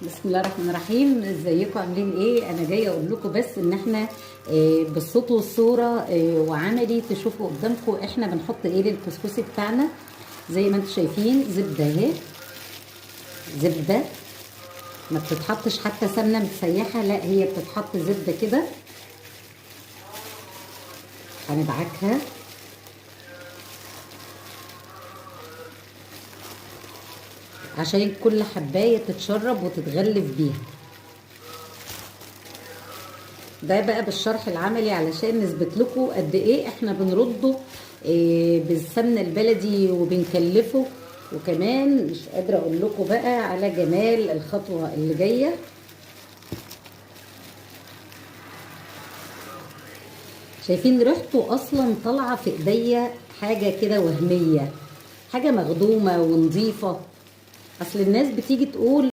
بسم الله الرحمن الرحيم. ازيكم عاملين ايه؟ انا جاية اقول لكم بس ان احنا بالصوت والصورة وعملي تشوفوا قدامكم احنا بنحط ايه للكسكسي بتاعنا. زي ما انتم شايفين زبدة اهي، زبدة ما بتتحطش حتى سمنه متسيحه، لا هي بتتحط زبدة كده. هندعكها عشان كل حبايه تتشرب وتتغلف بيها. ده بقى بالشرح العملي علشان نثبت لكم قد ايه احنا بنرده بالسمنه البلدي وبنكلفه. وكمان مش قادرة اقول لكم بقى على جمال الخطوة اللي جاية. شايفين ريحته اصلا طالعه في ايديا، حاجة كده وهمية، حاجة مخدومة ونظيفه. اصل الناس بتيجي تقول